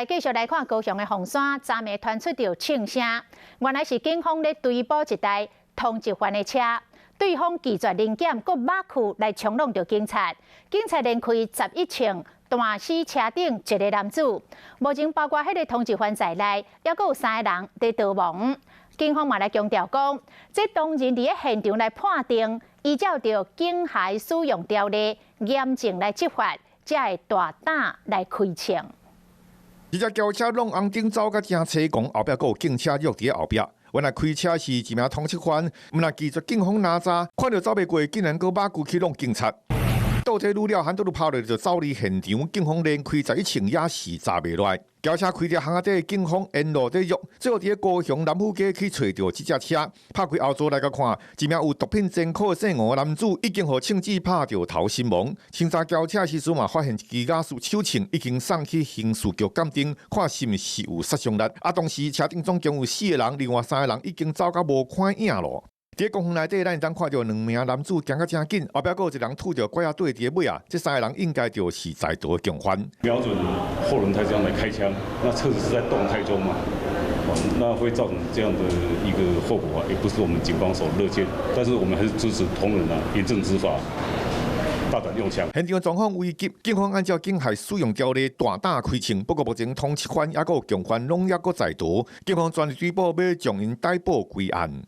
繼續來看高雄的鳳山，昨暝傳出著槍聲，原來是警方咧追捕一台通緝犯的車，對方拒絕臨檢，閣馬駒來衝挵著警察，警察連開11槍，彈死車頂一个男子。目前包括彼个通緝犯在內，猶閣有三个人佇逃亡。警方嘛來強調講，這當然佇咧現場來判定，依照著警械使用條例嚴正來執法，才會大膽來開槍。這隻轎車挵紅燈走甲誠凄狂，後壁閣有警車約佇咧後壁。原來開車是一名通緝犯，毋但拒絕警方攔查，看著走袂過，竟然閣馬駒去挵警察。倒退嚕了，還拄拄拋落就走離現場，警方連開11槍也是炸袂落來。轎車開佇巷仔底，警方沿路咧約，最後佇咧高雄南富街去揣著這隻車，拍開後座來共看，一名有毒品前科姓吳男子已經予槍子拍著頭身亡。清查轎車時陣嘛，發現一支瓦斯手槍已經送去刑事局鑑定，看是毋是有殺傷力。啊，當時車頂總共有四個人，另外三個人已經走甲無看影囉。佇公園內底，咱會當看著兩名男子行甲誠緊，後壁閣有一個人拄著拐仔綴佇咧尾仔，這三個人應該就是在逃的共犯。瞄準後輪胎這樣來開槍，那車子是在動態中嘛，那會造成這樣的一個後果啊，也不是我們警方所樂見。但是我們還是支持同仁啊，嚴正執法，大膽用槍。現場狀況危急，警方按照警械使用條例大膽開槍，不過目前通緝犯猶閣有共犯攏猶閣在逃，警方全力追捕，欲將𪜶逮捕歸案。